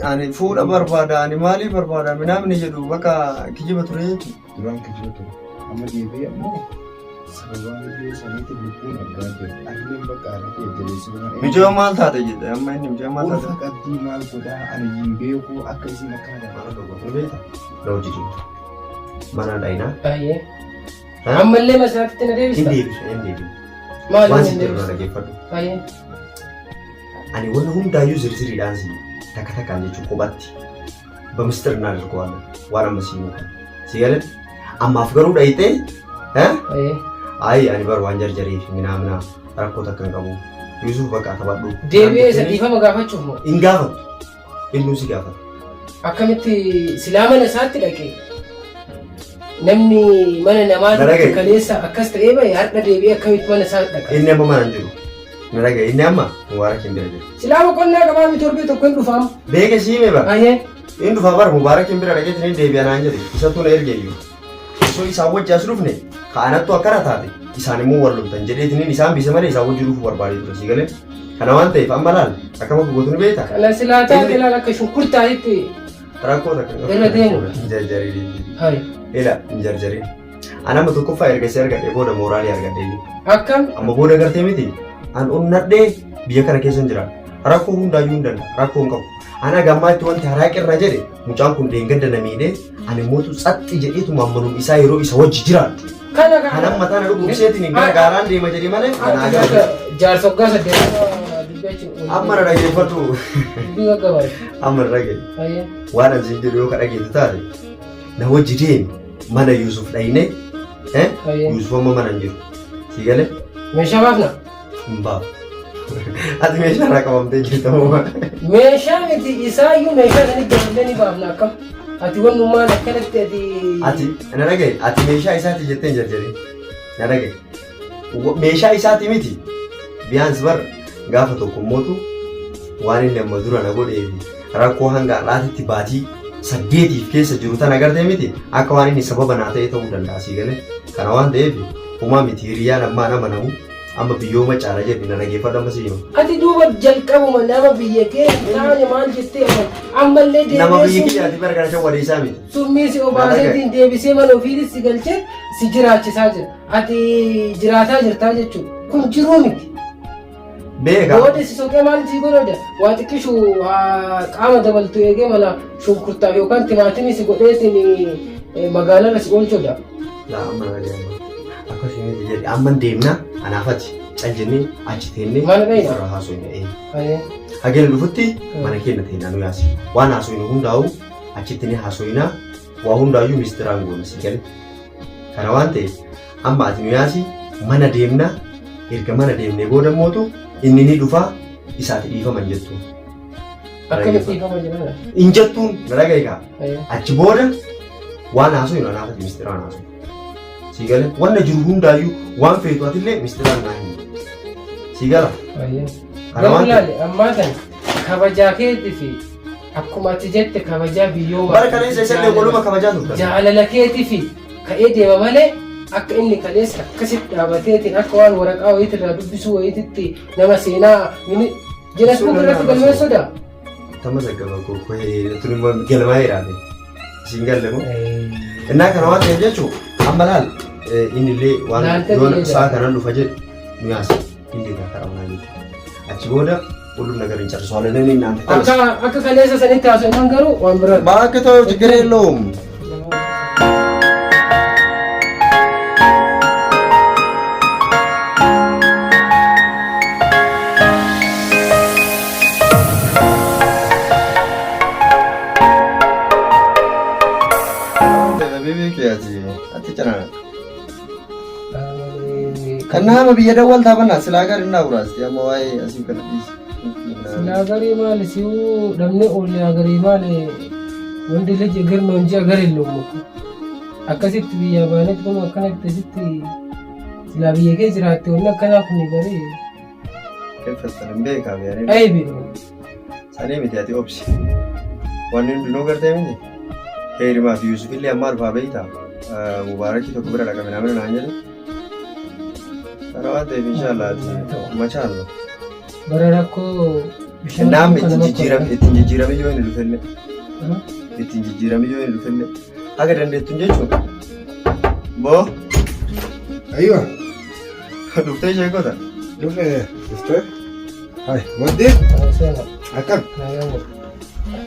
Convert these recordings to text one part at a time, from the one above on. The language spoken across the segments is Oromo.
Ani fuudha barbaada, ani maalii barbaada, minaamni jedhu bakka kijiba ture jechuudha. Duraan kijiba ture. Amma deebi'ee ammoo sababaa miyyoo saniitiin lubbuun argaa jira. Anilleen bakka haala kee jabeessee. Micayyoo maal taate jedhe amma inni micayyoo maal Ulfa taate? qabdii maal godhaa ani hin beeku akka isiin akkana Mana tokko ni beekta? Na hojii deemtu. Mana dhayinaa. Baay'ee. Ammallee masiraatti na Hin deebista. deebisu, hin deebisu. Maal Waan hin si jedhu na deebistu? dhaggeeffadhu. Baay'ee. Ani wanna hundaayyuu zirziriidhaan si takka takkaan jechuun kophatti በምስጢር እናደርገዋለን። waan amma sii mukan si galan ammaaf garuu dhayitee Baay'ee. ayi ani bar waan jarjarii fi minaamina rakkoo takka hin qabu Yuusuf bakka taphadhu. Deebi'ee isa dhiifama gaafachuuf moo? Hin gaafattu. Innuu si gaafata. Akkamitti silaa mana isaatti dhaqee namni mana namaatti Daragee. kaleessa akkas ta'ee bahe har'a deebi'ee akkamitti mana isaatti dhaqa? Inni amma mana hin jiru. Na dhagaye inni amma Mubaarak hin bira jiru. Silaa boqonnaa qabaa mi torbee tokko hin dhufaam. Beeka sii hime bara. Baay'ee. Inni dhufaa bara Mubaarak hin bira dhaqeetiin hin deebi'a naan jedhe. Isattuu na erge iyyuu. Osoo isaan wajji as dhufne ka'anattu akkana taate isaan immoo wal loltan jedheetiin isaan bise malee isaan wajji dhufuu barbaadee ture sii galee. Kana waan ta'eef amma laal akkam akka gootu ni beektaa? Kana silaa taate ilaal akka shunkurtaatitti. Rakkoo takka hin qabu. Irra deemu. Hin jarjariin. Hayi. Ila hin jarjariin. Ani amma tokkoffaa erga si argadhee booda mooraalii argadhee iyyuu. Akkam Amma booda gartee miti an onnadhee biyya kana keessa hin jira. Rakkoo hundaayyuu hin danda'a. Rakkoo hin qabu. Ana gammaatti wanti haraa qirna jedhe mucaan kun deengadda na miidhee ani mootu tsaxxi jedheetuma ammanum isaa yeroo isa wajji jiraadhu. kana Kan amma tana dhukkubseetiin gara gaaraan deema jedhe malee kanaa gara. Jaarsa waggaa saddeetama dubbii Amma na dhaggeeffadhu. Dubbii gaggabaabaa. Amma na dhagaye. Baay'ee. Waan ani siin jedhu yoo ka dhageettu taate na wajji deemi mana Yuusuf dhayinee Baay'ee. Yuusuf amma mana hin jiru. Si galee Meeshaa baafna. hin baafu. Ati meeshaa irraa qabamtee jirta moo? Meeshaa miti isaayyuu meeshaa sanitti daballee ni baafna akkam. Ati wannummaan akkanatti ati. Ati na dhagaye ati meeshaa isaati jettee hin jarjarin. Na dhagaye. Meeshaa isaati miti. Biyaans bar gaafa tokko mootu waan inni amma dura na godhee fi rakkoo hanga har'aatitti baatii 8f keessa jiru tana agartee miti akka waan inni sababa naa ta'e ta'uu danda'a sii galee. Kana waan ta'eef homaa miti hiriyaan ammaan amanamu amma biyyooma caala jedhi na dhageeffadhu amma sii hima. Ati duuba jalqabuma nama biyya kee hin taane maal jettee ammallee Nama biyya deebi'ee kiyyaati bara kana shawwadee isaa miti. summii si obaaseetiin deebisee mana ofiitis si galchee si jiraachisaa jira. Ati jiraataa jirtaa jechuudha. Kun jiruu miti. Beeka. Booda si soqee maal si godhada? Waa xiqqishu qaama dabaltu eegee mana shunkurtaaf yookaan timaatimii si godheetiin magaalarra si oolchudha. Laa amma na dhagaye amma. Akkasii miti jedhi amma deemna anaafati cal jennee achi teennee Mana dhayna? ofirraa haasofne. Hageen dhufutti mana keenya teennaa nu yaasi. Waan haasofnu hundaa'u achitti ni haasofna. Waa hundaayyuu mistiraan goona si gale. Kana waan ta'eef amma ati nu yaasi mana deemna erga mana deemnee booda mootu inni ni dhufaa isaati dhiifama hin jettuun. Akkamitti dhiifama jedhama? Hin jettuun na dhagaye kaa. Achi booda waan haasofnu anaafati mistiraan haasofnu. Si gale wanna jiru hundaayyuu waan feetu atillee mistiraan naa himi. Si gala. Kana Garuu waan ta'eef laali ammaa kana kabajaa keetii fi akkuma ati jette kabajaa biyyoomaa. Bara kaleessa isallee waluma kabajaa turtan. Jaalala keetii fi ka'ee deema malee akka inni kaleessa akkasitti dhaabateetiin akka waan waraqaa wayiitirraa dubbisuu wayiititti nama seenaa Guinness Book irratti galmeessuudha. Tamazaggaba kokkee tun immoo galmaa jiraate. Isin galle moo? Innaa kana waan ta'eef jechuun amma laal inni illee waan Naanta yoon biyya sa'a kanan dhufa jedhu nu yaasa. Inni illee karaa manaa jechuudha. Achi booda ሁሉም ነገር እንጨርሰዋለን። እኔ እናንተ Akka akka kaleessa sanitti haasofnan garuu waan biraa. እባክህ ተው፣ ችግር የለውም። Kan nama biyya dawwaltaa banaa silaa gari naa buraasti amma waa'ee asii kana dhiisi. Silaa garii maali si'uu dhabnee oolle agarii maali wanti liji girma hojii agarii lommu. Akkasitti biyyaa baanetti kun akkanatti asitti silaa biyya kee jiraatte wanni akkanaa kun garii Keeffatan hin beekaa biyyaanii. aybi. Sanii miti ati obsi. Wanni hundinuu gartee miti. Heerimaa fi Yuusuf illee ammaa dhufaa beektaa. Mubaarakii tokko bira dhaqame namni naan jedhe. Kana waan ta'eef inshaallah ati machaallo. Bara rakkoo Bishaan Naam kana ittiin bakka jijjiirame ittiin jijjiirame yoo inni dhufellee ittiin jijjiirame yoo inni dhufellee haga dandeettuun jechuun boo Aywa. dhuftee sheekota. Dhufe dhuftee. Hai, waddee Seena. akkam Nagaan jira.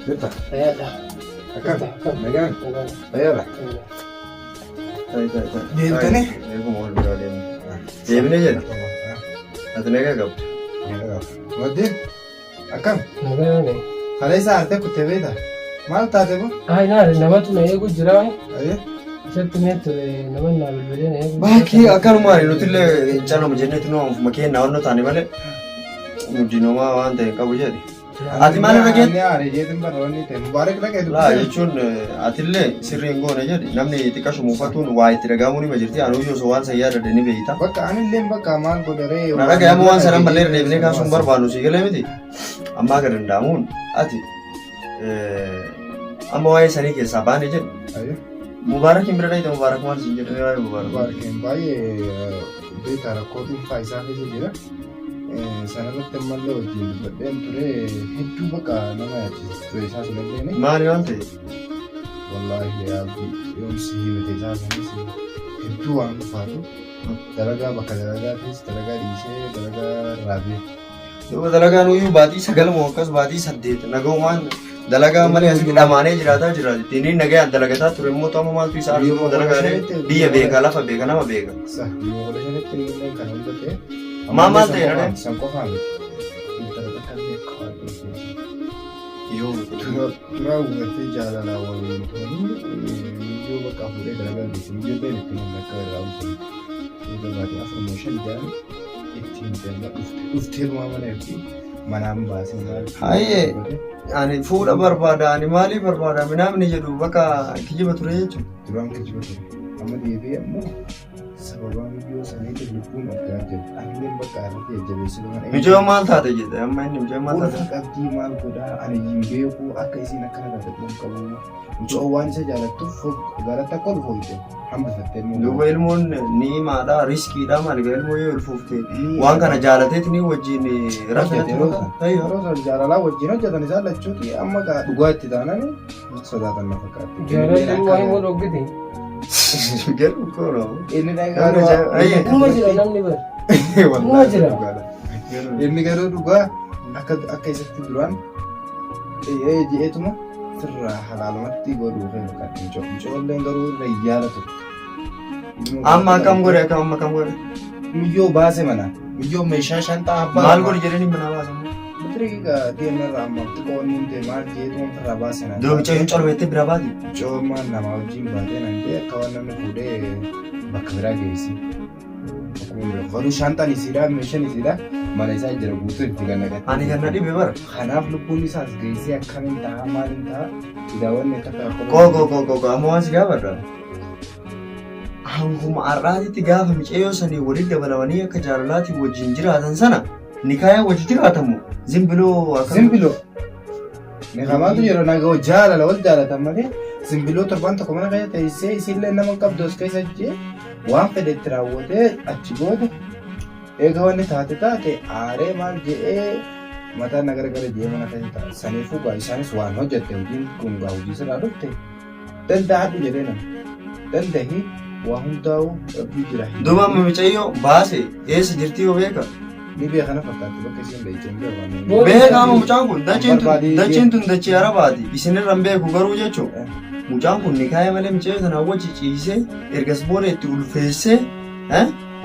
jirta? Fayyaadha. Akkam Akkam. nagaan Nagaan. fayyaadha. Ta'i ta'i ta'i. Deemtanii? Eeguma wal biraa deemne. Deemnee jedha. Ati nagaa qabda. Waddee akkam Nagaan. kaleessa aartee kuttee beektaa? Maal taate boo? Ay naare namatu na eegu jira. Ayye. Isatti mee ture nama naa bilbilee na eegu. Baakii akkanumaan nuti illee caluma jennetti nu ofuma keenya naannoo taane malee guddinoomaa waan ta'e hin qabu jedhe. Ati maal irra geette? Ani aare jeetiin barroonni ta'e Mubaarak dhaqee Laa dubbisee. jechuun atillee sirrii hin goone jedhe namni xiqqashu muufatuun waa itti dhagahamuu nima jirti anuyyuu osoo waan san yaadadhe ni beeyta. Bakka anillee bakka maal godharee. Na dhagahamu waan sanan mallee irra deebinee kaasuun barbaannu si galee miti. Amma akka danda'amuun ati amma waa'ee sanii keessaa baane jedhe. Ayye. Mubaarakiin bira dhayite Mubaarak maal siin jedhe waa'ee Mubaarak. Mubaarakeen baay'ee beektaa rakkoo dhuunfaa isaa keessa jira. Sanarratti ammallee wajjin dubbadheen ture hedduu bakka nama yaachisa ture isaa sunillee. Maali waan ta'e? Wallaahi yaabbi yoomsi himate isaa sanis hedduu waan ulfaatu dalagaa bakka dalagaa keessa dalagaa dhiisee dalagaa raabee. Duuba dalagaan uyyuu baatii 9 moo akkas baatii 8 nagaumaan dalagaa malee asitti dhamaanee jiraataa jira. Inni nagayaan dalagataa ture immoo amma maaltu isa argatu dalagaalee biyya beeka lafa beeka nama beeka. Sa guyyaa 15tti illee kan hunda ta'e. Maal maal ta'e dha? San qofaa miti. Intala takka illee akka waan dhufte. Yoo Dura hubattee jaalalaa waliin turanii miyyoo bakka fuudhee dalagaa geesse. Miyyoo ta'e ittiin hin akka irraa hojjetu. Eega baatee 4 moo 5 jaan ittiin deemaa dhufte. Dhuftee dhumaa mana ergi manaan baasee maal. Hayyee. Ani fuudha barbaada ani maalii barbaada minaamni jedhu bakka kijiba ture jechuudha. Duraan kijiba ture. Amma deebi'ee ammoo sababaa miyyoo saniitiin lubbuun argaa jirti. Anillee bakka irratti jajjabeessuu mana. Miccoo maal taate jedhe amma inni miccoo maal Ulfa taate? qabdii maal godhaa ani hin beeku akka isiin akkana taate quban qabu. Mucoo waan isa jaalattuuf garatti akka ulfooyte hambifattee immoo. Duuba ilmoon ni'imaadha riskiidha maali gaa ilmoo yoo ulfoofte waan kana jaalateet ni wajjin Hojjete yeroo rafna. sana. Yeroo sana jaalalaa wajjin hojjetan isaan lachuuti amma gaa dhugaa itti taanani sodaatan na fakkaatti. Jaalalli waa himuu dhoggite. Garuu kooroo. Inni Namni ayyee. Uma jira namni bar. Uma jira. Inni garuu dhugaa akka akka isatti duraan je'eetuma sirraa halaalumatti godhuu fi fakkaatti. Mucoolleen garuu irra yaala turte. Amma akkam godhe akkam amma akkam godhe? Miyyoo baase mana. Miyyoo meeshaa shanxaa abbaa. Maal godhe jedhanii mana baasan? Mitirii deemarraa amma xiqqoo inni hin deemaa jeetuma ofirraa baase naan. Duuba miccoo hin calmeettee bira baati. Mucoomaan namaa wajjin baatee naan jee akka waan namni fuudhee bakka biraa geessi. Akkuma beeku. Garuu shanxaan isiidha meeshaan isiidha mana isaa jira guutuu itti kan naqatte. Ani kan na dhibe bara. Kanaaf lubbuun isaas geessee akkamiin ta'a maaliin ta'a daawwanni akka ta'a. Koo koo koo koo koo amma waan si gaafadha. Hanguma har'aatitti gaafa micayyoo sanii walitti dabalamanii akka jaalalaatiin wajjin jiraatan sana nikaaya wajji jiraatamu zimbiloo akkam. Zimbiloo. Ni kamaatu yeroo nagaa jaalala wal jaalatan malee zimbiloo torban tokko mana keessa teessee isiillee nama qabdu as keessa jee waan fedhe itti raawwatee achi booda eega wanni taate taate aaree maal je'ee mataa na gargara jee mana keessa ta'a. Saniifuu gaa isaanis waan hojjette hojiin kun gaa hojii sirraa dhufte danda'adhu jedhee nama. Dandahi waa hundaa'u rabbii jira. Duuba amma micayyoo baase eessa jirti yoo beeka? Ni beekana fakkaatti bakka isiin beekte hin beeku. Beeka amma mucaan kun dacheen tun dacheen tun dachee arabaati isinirra hin beeku garuu jechuun mucaan kun nikaaya malee micayyoo sana wajji ciisee ergas booda itti ulfeessee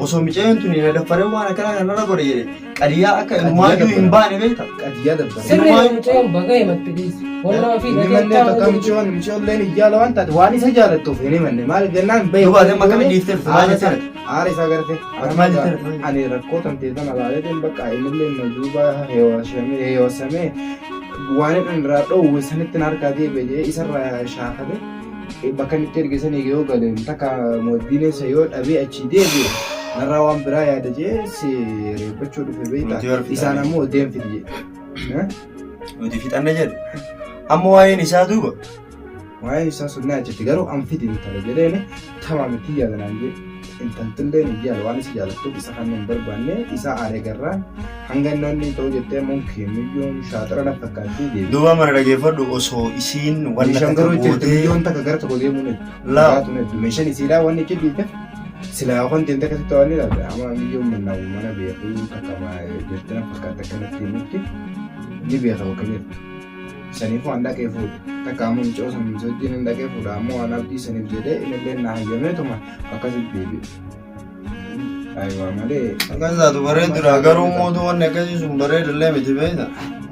osoo micayyoon tun hin adaffaree waan akkanaa kanarra godhe jedhe qadiyyaa akka ilmaayyuu hin baane beekta. Qadiyyaa dabbare. Sirri mucayyoon baga himatte dhiisi. Wannaa fi Inni manneen tokko michoon michoolleen iyyaala waan taate waan isa jaalattuuf hin himanne maal jennaan bahe. Duuba ati amma akkamitti dhiiftee dhufte maal jettee dhufte? Aara isaa garte. Ati maal jettee dhufte? Ani rakkoo tantee tana laaleetiin bakka innillee na duuba heewwasamee waan inni irraa dhoowwe sanitti na harkaa deebi'e jedhee isarraa shaakale bakka inni itti erge sanii yoo gale takka mooddiineessa yoo dhabee achii deebi'e narraa waan biraa yaada jedhee si reebbachuu dhufe Nuti beektaa warra fixanne. isaan ammoo deemfiti jedhe. Nuti fixanne jedhe. Amma waa'een isaa duuba Waa'ee isaa sun na achitti garuu an fidi intala jedheeni tamaam itti yaada naan jedhe. Intaltillee ni jaala waan isa jaalattuuf isa kan hin barbaanne isa aaree garraan hanga inni onni ta'u jettee mumkin miyyoon shaaxira na fakkaattii deebi. Duuba mana dhageeffadhu osoo isiin wanna Meeshaan takka garuu jirti gootee miyyoon takka gara tokko deemuun hedduu. laa Baatuun hedduu. Meeshaan isiidhaa wanni itti dhiifteef silaa waan deemte akkasitti waan ilaalte amma miyyoon mannaa mana beekuu takka jirti na fakkaatti akkanatti himutti ni beeka bakka jirtu. Saniif waan dhaqee fuudhe. Takka ammoo mucoo san wajjin hin dhaqee fuudha ammoo waan abdii saniif jedhee innillee na hayyameetuma akkasitti deebi'e. Ayiwaa malee. Akkas taatu bareeddudha garuu mootu wanni akkasii sun bareedallee miti beekta.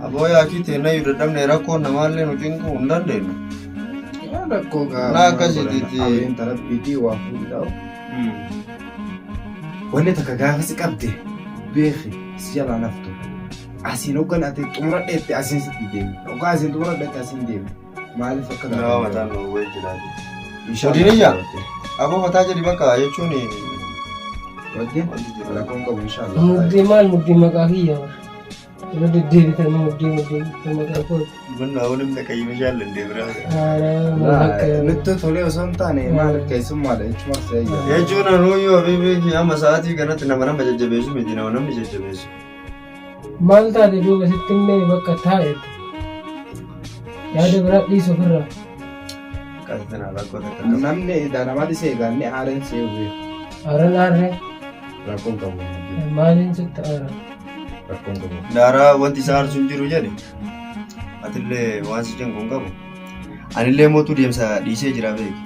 Aboo yaakii teenna iyyuu dadhabne rakkoon namaallee nu cinquu hin dandeenyu. Rakkoo gaa. Na akkasitti. Abeen tarabbiitii waa fuudhaa. Wanni takka gaafa si qabde beeki si jalaa naftu. Asiin hoggan ati xumuradheette asiin sitti deemi. Hoggaa asiin xumuradheette asiin deemi. Maaliif akka Nama mataan nu wayii jiraatu. Inshallah. Odiniyya. Aboo mataa jedhi bakka jechuun Wajjin wanti jiru. rakkoon qabu inshallah. Muddii maal muddii maqaa kiyya bara. Irra deddeebitanii muddii muddii maqaa kooti. Manna waliin dhaqee meeshaan dandee biraa. Haaraa maal akka Nutti tolee osoo hin taane maaliif keessummaadha jechuun seeyya. Jechuun anuyyuu abiibii amma sa'aatii kanatti nama nama jajjabeessu miti nama namni jajjabeessu. Maal taate duuba sitti illee bakka taa'etti. Yaada biraa dhiisu ofirraa. Akkasitti na rakkoo takka qaba. Namni namaatti si eeganne aareen si eegu Aaran aarree rakkoon qabu. maaliin sitti aara? Rakkoon qabu. Daaraa wanti isaa aarsu hin jiru jedhe. Atillee waan si cinqu hin qabu. Anillee mootuu deemsa dhiisee jira beeki.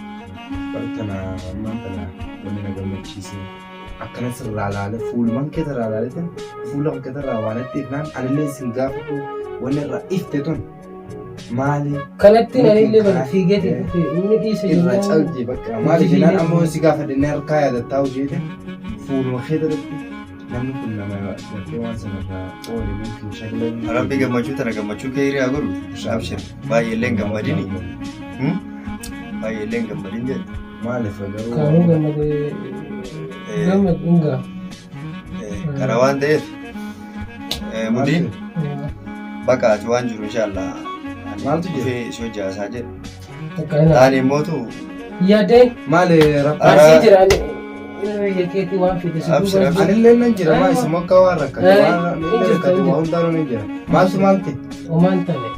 Bartana ammaan tana wanni na gammachiise. Akkana sirraa laale fuuluman kee irraa laaletin fuula kee irraa waan itti ifnaan anillee sin gaafatu wanni irraa ifte tun maali Kanatti anillee bara fiigeeti dhufe inni dhiise irraa jennaan. calji bakka maali jennaan ammoo si gaafadhe harkaa yaadattaa hojiite fuuluma kee irratti namni kun nama gartee waan sanarraa oole mumkin shagleen Rabbi gammachuu tana gammachuu kee hiriyaa godhu. Abshir baay'ee illee hin gammadini. Baay'ee illee hin gammadin jedhe. Maaliif garuu Kaanuu gammadee gammad hingaa. Kana waan ta'eef mudiin bakka ati waan jiru inshallah. Maaltu jira? Dhufee si hojjaasaa jedhe. Takka hin Taani immootu Yaadeen Maali rakkoo? arsii jira ani inni biyya keetii waan fide si Abshir, duuba abshir. Anillee nan jira maa isin akka waan rakkate Eh, waan hin illee jirtu, rakkate hin waa hundaanuu ni jira. Maaltu maalti? homaan tane.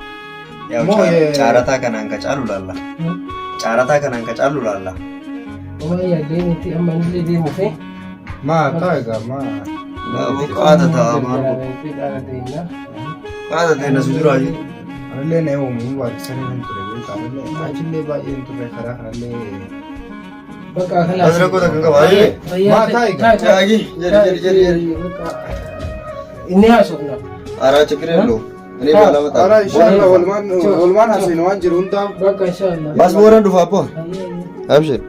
Yaa Moo, caarataa kanaan ka caalu laalla. Caarataa kanaan ka caalu laalla. Homaan yaadeen itti amma inni deemu fi. Maa ta'a egaa maa. Qaata ta'a maal qaata ta'e na sujuraa jiru. Anillee na uumamuu baachisanii nan ture beekaa anillee achillee baay'ee hin turre karaa kanallee. Bakka kalaas. As rakkoo takka qaba, ayyee. Maa ta'a egaa. Caagi jedhi jedhi jedhi jedhi. Inni haasofna. Araa chikiree loo. Ani baala mataa. Ara inshallah walumaan walumaan haasofnu waan jiru hundaa. Bakka inshallah. Bas booran dhufa abboo. Ayyee. Abshir.